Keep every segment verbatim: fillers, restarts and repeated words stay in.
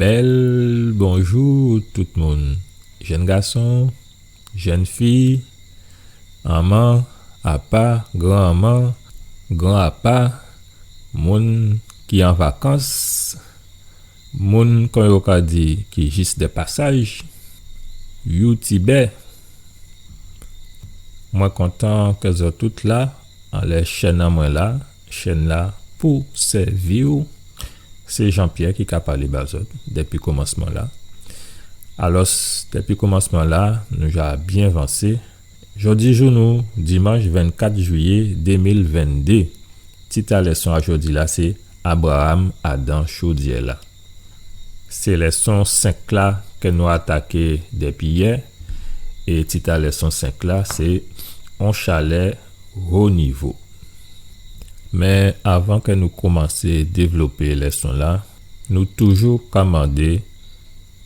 bèl bonjou tout moun. Jenn gason, jenn fi, anman, apa, granman, gran apa, moun ki an vakans, moun, kon yo ka di, ki jis de pasaj, youtibè. Mwen kontan ke zòt tout la, anlè chèn an mwen la, chèn la pou sèvi'w. Sé Jean-Pierre ki ka palé ba zòt dépi komansman la. Alòs, dépi komansman la, nou ja byen vansé. Jòdi jou nou, dimanch vennkat jwiyé dé mil venndé. Tit a lèson a jòdi la sé Abraham adan chodyè la. Sé lèson senk la ke nou ataké dépi yè, é tit a lèson senk la sé On chalè wo nivo. Mé avan ke nou koumansé dévlopé lèson la, nou toujou ka mandé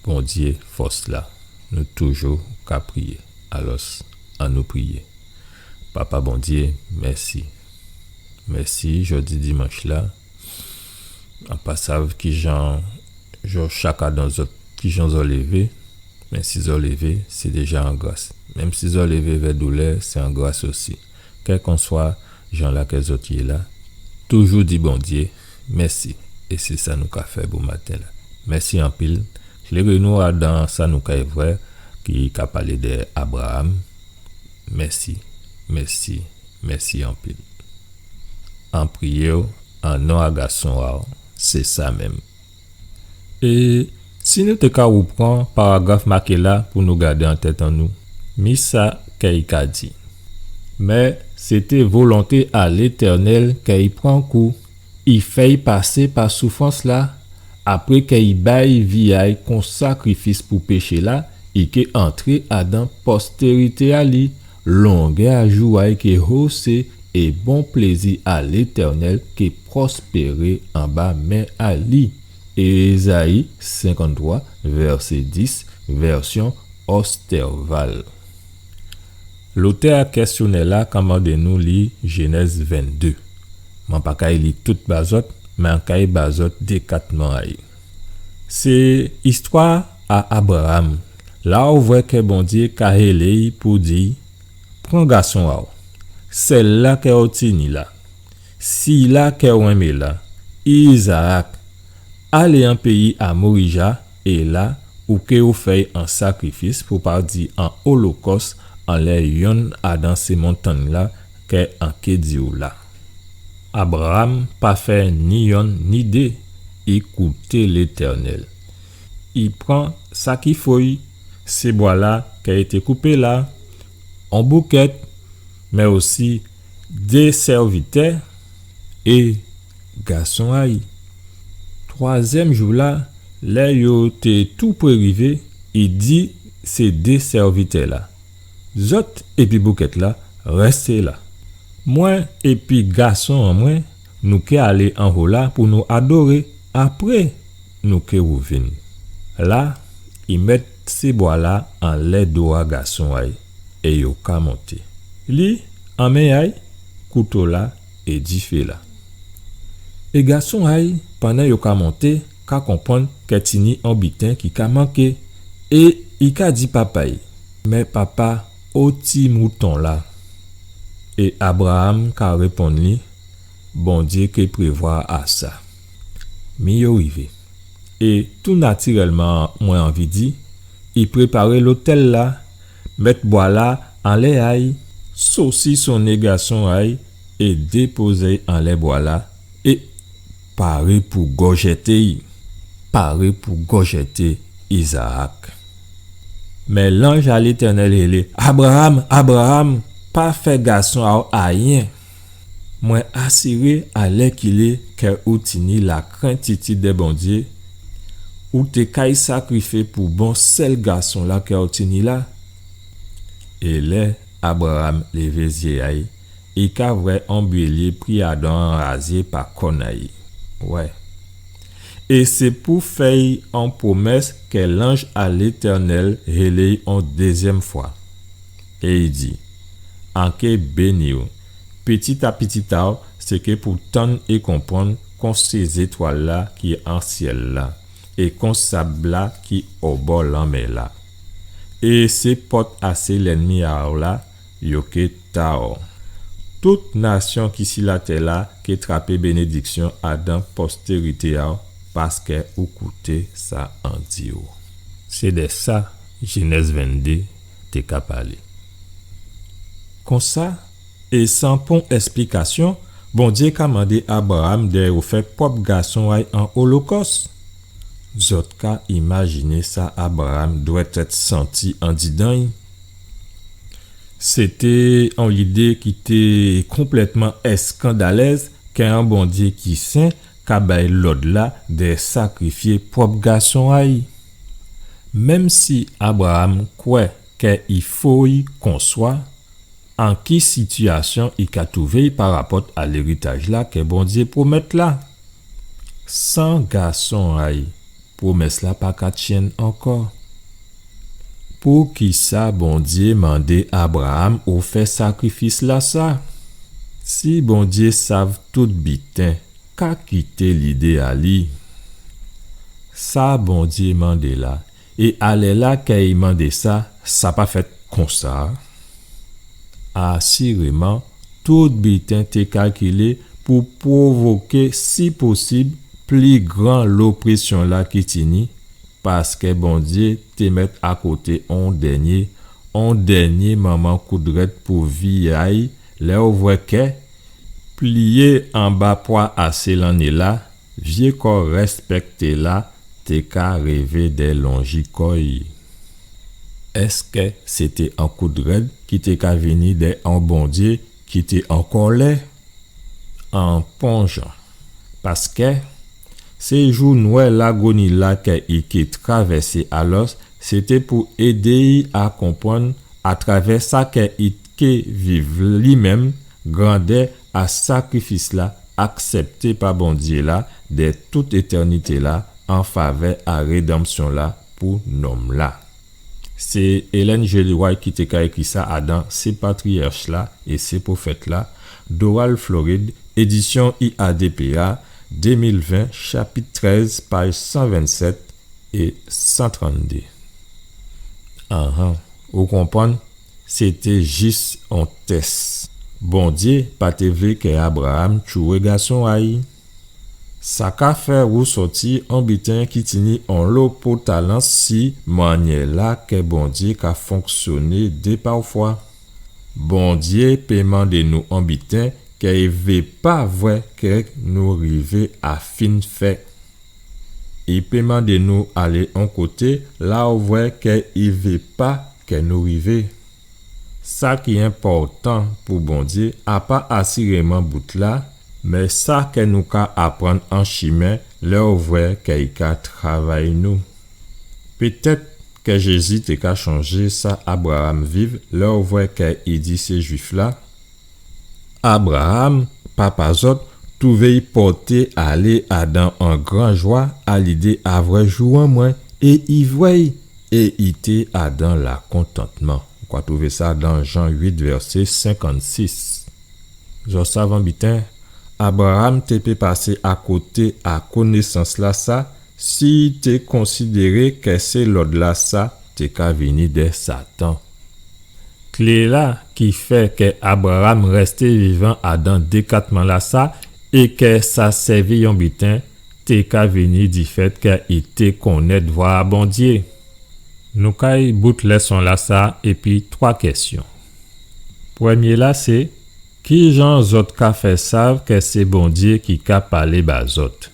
Bondyé fòs la. Nou toujou ka priyé. Alòs, annou priyé. Papa Bondyé, mèsi. Mèsi, jòdi dimanch la. An pa sav kijan, jò, chak adan zòt, kijan zò lévé. Mé si zò lévé, sé déja an gras. Menm si zò lévé vè doulè, sé an gras osi. Kèlkanswa jan la ke zòt yé la, toujou di Bondyé mèsi. É sé sa nou ka fè bomaten la. Mèsi anpil. Kléré nou adan sa nou kay vwè ki ka palé dè Abraham. Mèsi, mèsi, mèsi anpil. An priyé'w, an non a gason a'w, sé sa menm. É si nou té ka woupran paragraf maké la pou nou gadé an tèt an nou, mi sa kè i ka di. Mé sété volonté a Létènèl kè i pran kou, i fè'y pasé pa soufrans la, apré kè i bay vi a'y kon sakrifis pou péché la, i ké antré adan postérité a li, longè a jou a'y ké hosé, é bon plézi a Létènèl ké pwospéré anba men a li. Ézayi senkanntwa, vèsé dis, vèsyon Ostervald. Lotè a kèsyonè la ka mandé nou li Jénèz venndé. Man pa kay li tout ba zòt, mé an kay ba zòt dékatman a'y. Sé istwa a Abraham. La ou vwè kè Bondyé ka hélé'y pou di, pran gason a'w, sèl la kè ou tini la, sila kè ou enmé la, Izaak, alé an péyi a Morija, é la, ou ké ofè'y an sakrifis, pou pa di an olokòs, anlè yonn adan sé montangn la, kè an ké di'w la. Abraham pa fè ni yonn ni dé, i kouté Létènèl. I pran sa ki fo'y, sé bwa la kè i té koupé la, on boukèt, mé osi dé sèvitè é gason a'y. Twazyèm jou la, lè yo té tou pré rivé, i di sé dé sèvitè la, zòt épi boukèt la, rèsté la. Mwen épi gason an mwen, nou ké alé anwo la pou nou adoré, apré nou ké wouvin. La, i mèt sé bwa la anlè do a gason a'y, é yo ka monté. Li, an men a'y, kouto la é difé la. É gason a'y, pandan yo ka monté, ka konprann kè tini on biten ki ka manké, é i ka di papa'y, mé papa, o ti mouton la. É Abraham ka réponn li, Bondyé ké prévwa a sa. Mi yo rivé. É tou natirèlman, mwen anvi di, i préparé lotèl la, mèt bwa la anlè a'y, sosisoné gason a'y, é dépozé'y anlè bwa la, é paré pou gòjèté'y, paré pou gòjèté Izaak. Mé lanj a Létènèl hélé, Abraham, Abraham, pa fè gason a'w ayen. Mwen asiré alèkilé kè ou tini lakrentitid dè Bondyé, ou té kay sakrifyé pou bon sèl gason la kè ou tini la. É lè Abraham lévé zyé a'y, i ka vwè on bélyé pri adan an razyé pa kòn a'y. Wè. É sé pou fè'y on pwomès kè lanj a Létènèl hélé'y on dézyèm fwa. É i di, an ké béni'w, pitit a pitit a'w, sé ké pou tann é konprann kon sé zétwal la ki an syèl la, é kon sab-la ki obò lanmè-la. É sé pòt a sé lènmi a'w la, yo ké ta'w. Tout nasyon ki si latè-la ké trapé bénédiksyon adan postérité a'w, paskè ou kouté sa an di'w. Sé dè sa Jénèz venndé té ka palé. Konsa, é san pon èsplikasyon, Bondyé ka mandé Abraram dè ofè pwòp gason a'y an olokòs. Zòt ka imajiné sa Abraram dwèt èt santi andidan'y. Sété on lidé ki té konplètman èskandalèz kè on Bondyé ki sen ka bay lòd-la dè sakrifyé pwòp gason a'y. Menm si Abraram kwè kè i fo i konswa an ki sitiyasyon i ka twouvé'y parapòt a léritaj-la kè Bondyé pwomèt la. San gason a'y, pwomès-la pa ka tyenn ankò. Poukisa Bondyé mandé Abraram ofè sakrifis-lasa? Si Bondyé sav tout biten, ka kité lidé a li. Sa Bondyé mandé la, é alè-la kè i mandé sa, sa pa fèt konsa. Asiréman, tout biten té kalkilé pou pwovoké, si posib, pli gran loprésyon-la ki tini, paskè Bondyé té mèt akoté on dènyé, on dènyé manman koudrèt pou vi a'y, lè ou vwè kè, pliyé anba pwa a sé lanné-la, vyé kò rèspèkté la té ka révé dè lonji kò'y. Èskè sété on koudrèt ki té ka vini dè on Bondyé ki té an kòlè? An pon jan. Paskè sé jou nwè lagoni-la kè i ké travèsé, alò sété pou édé'y a konprann atravè sa kè i ké viv li menm, grandè a sakrifis-la aksèpté pa Bondyé la dè tout étènité-la an favè a rédanmsyon-la pou nonm-la. Sé Ellen G. White ki té ka ékri sa adan Sé patriyach-la é sé pwofèt-la, Doral, Florid, édisyon I A D P A, dé mil ven, chapit trèz, paj san vennsèt é san tranndé. Anhan, ou konprann, sété jis on tès. Bondyé pa té vlé kè Abraram tjwé gason a'y. Sa ka fè wousòti on biten ki tini onlo potalans si mannyè-la kè Bondyé ka fonksyoné dé pafwa. Bondyé pé mandé nou on biten kè i vé pa vwè kè nou rivé a fin fè. I pé mandé nou alé on koté la ou vwè kè i vé pa kè nou rivé. Sa ki enpòtan pou Bondyé, a pa asiréman bout-la, mé sa kè nou ka aprann an chimen lè ou vwè kè i ka travay nou. Pétèt kè Jézi té ka chonjé sa Abraram viv lè ou vwè kè i di sé Jwif-la, Abraram, papa zòt, twouvé i pòté alé adan on gran jwa a lidé a vwè jou an mwen, é i vwè'y, é i té adan lakontantman. Ou ka twouvé sa dan Jan uit, vèsé senkannsis. Zòt sav on biten, Abraram té pé pasé akoté a konésans-lasa, si i té konsidéré kè sé lòd-lasa té ka vini dè Satan. Klé-la ki fè kè Abraram rèsté vivan adan dékatman-lasa é kè sa sèvi on biten té ka vini difèt kè i té konnèt vwa a Bondyé. Nou kay bout lèson-lasa épi twa kèsyon. Prèmyé-la sé, kijan zòt ka fè sav kè sé Bondyé ki ka palé ba zòt?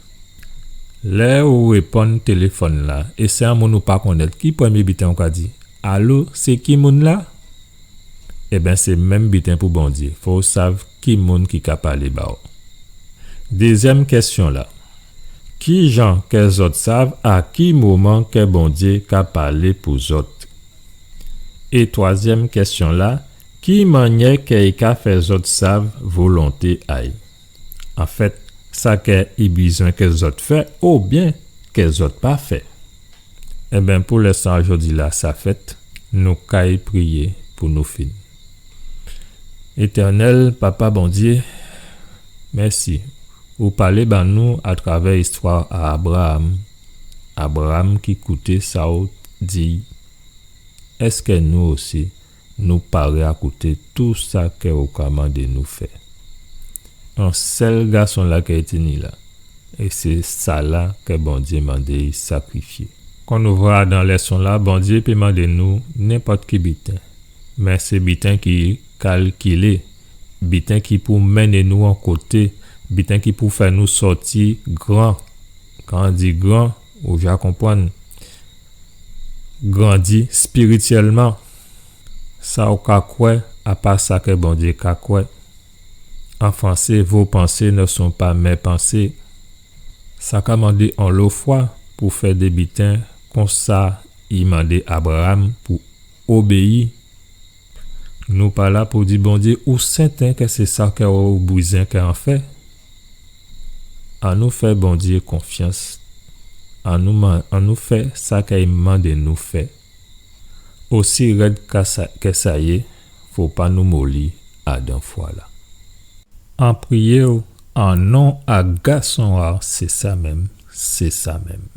Lè ou réponn téléfòn-la, é sé on moun ou pa konnèt, ki prèmyé biten ou ka di? Alo, sé ki moun-la? Ében, sé menm biten pou Bondyé. Fò ou sav ki moun ki ka palé ba'w. Dézyèm kèsyon-la. Kijan kè zòt sav a ki moman kè Bondyé ka palé pou zòt? É twazyèm kèsyon-la, ki mannyè kè i ka fè zòt sav volonté a'y? Anfèt, sa kè i bizwen kè zòt fè oubyen kè zòt pa fè. Ében, pou lèson a jòdi-la, sa fèt, nou kay priyé pou nou fin. Étènèl Papa Bondyé, mèsi. Ou palé ban nou atravè istwa a Abraram. Abraam ki kouté sa ou di, èskè nou osi, nou paré a kouté tou sa kè ou ka mandé nou fè? On sèl gason-la kè i té ni la, é sé sa-la kè Bondyé mandé i sakrifyé. Kon nou vwè adan lèson-la, Bondyé pé mandé nou nenpòt ki biten, mé sé biten ki kalkilé, biten ki pou mennen nou on koté, biten ki pou fè nou sòti gran. Kan an di gran, ou ja konprann. Grandi spirityèlman. Sa ou ka kwè, a pa sa kè Bondyé ka kwè. An fransé, vos pensées ne sont pas mes pensées. Sa ka mandé onlo fwa pou fè dé biten konsa i mandé Abraam pou obéyi. Nou pa la pou di Bondyé ou sèten kè sé sa kè ou bizwen kè an fè. Annou fè Bondyé konfyans. Annou man-, annou fè sa kè i mandé nou fè. Osi rèd ka sa, kè sa yé, fò pa nou moli adan fwa-la. An priyé'w, an non a Gason a'w, sé sa menm, sé sa menm.